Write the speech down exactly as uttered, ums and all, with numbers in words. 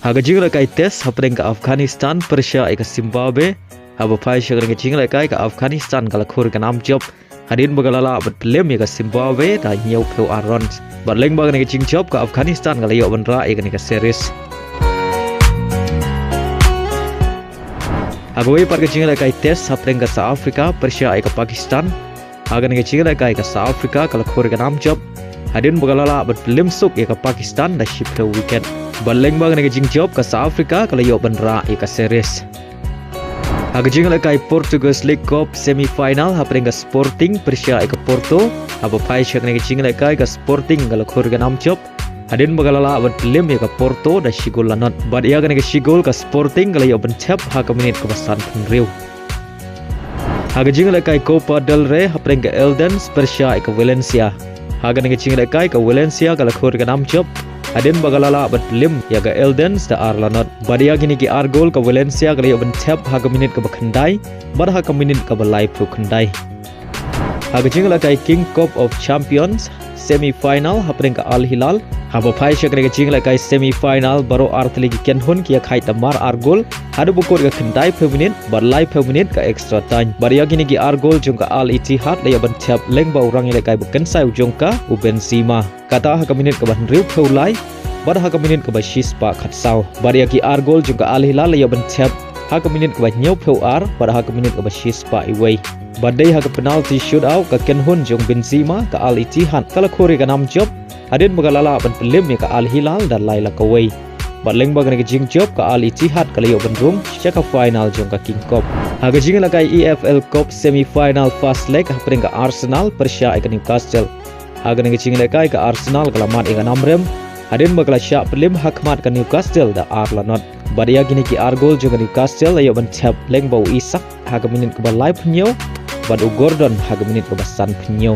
Ha ka jinglehkai test hapdeng ka Afghanistan pyrshah ïa ka Zimbabwe, haba phai sha kane ka jinglehkai ka Afghanistan ka la khur ïa ka nam jop hadien ba ka la lah ban pynlem ïa ka Zimbabwe da hynñiewphew ar runs. Bad lyngba kane ka jingjop ka Afghanistan ka la ïoh ban rah ïa kane ka series. Ha kawei pat ka jinglehkai test hapdeng ka South Africa pyrshah ïa ka Pakistan, ha kane ka jinglehkai ka South Africa ka la khur ïa ka nam jop hadien ba ka la lah ban pynlem suk ïa ka Pakistan da shiphew wicket. Bad lyngba kane ka jingjop ka South Africa ka la ïoh ban rah ïa ka series. Ha ka jinglehkai Portuguese League Cup semi final hapdeng ka Sporting pyrshah ïa ka Porto, haba phai sha kane ka jinglehkai ka Sporting ka la khur ïa ka nam jop hadien ba ka la lah ban pynlem ïa ka Porto da shi gol la not. Bad ïa kane ka shi gol ka Sporting ka la ïoh ban thep ha ka minit kaba sanphew hynriew. Ha ka jinglehkai Copa del Rey hapdeng ka Eldense pyrshah ïa ka Valencia, ha kane ka jinglehkai ka Valencia ka la khur ïa ka nam jop hadien ba ka la lah ban pynlem ïa ka Eldense da ar la not. Bad ïa kine ki ar gol ka Valencia ka la ïoh ban thep ha ka minit kaba khyndai bad ha ka minit kaba laiphew khyndai. Ha ka jinglehkai King Cup of Champions semi final hapdeng ka Al Hilal, haba phai sha kane ka jinglehkai semi final baroh ar tylli ki kynhun ki ïakhaid da mar ar gol haduh ba kut ka khyndaiphew minit bad laiphew minit ka extra time. Bad ïa kine ki ar gol jong ka Al Ittihad la ïoh ban thep lyngba u rangïalehkai ba kynsai u jong ka, u Benzema, kata ha ka minit kaba hynriewphew lai bad ha ka minit kaba shispah khatsaw. Bad ïa ki ar gol jong ka Al Hilal la ïoh ban thep ha ka minit kaba hynñiewphew ar bad ha ka minit kaba shispah iwei. Bad dei ha ka penalty shootout ka kynhun jong Benzema, ka Al Ittihad, ka la khur ïa ka nam jop hadien ba ka la lah ban pynlem ïa ka Al Hilal da lai la kawei. Bad lyngba kane ka jingjop ka Al Ittihad ka la ïoh ban rung sha ka final jong ka King Cup. Ha ka jinglehkai E F L Cup semi final first leg hapdeng ka Arsenal pyrshah ïa ka Newcastle, ha kane ka jinglehkai ka Arsenal ka la mad ïa ka nam rem hadien ba ka la shah pynlem ha khmat ka Newcastle da ar la not. Bad ïa kine ki ar gol jong ka Newcastle la ïoh ban thep lyngba u Isak ha ka minit kaba laiphew hynñiew bad u Gordon ha ka minit kaba sanphew hynñiew.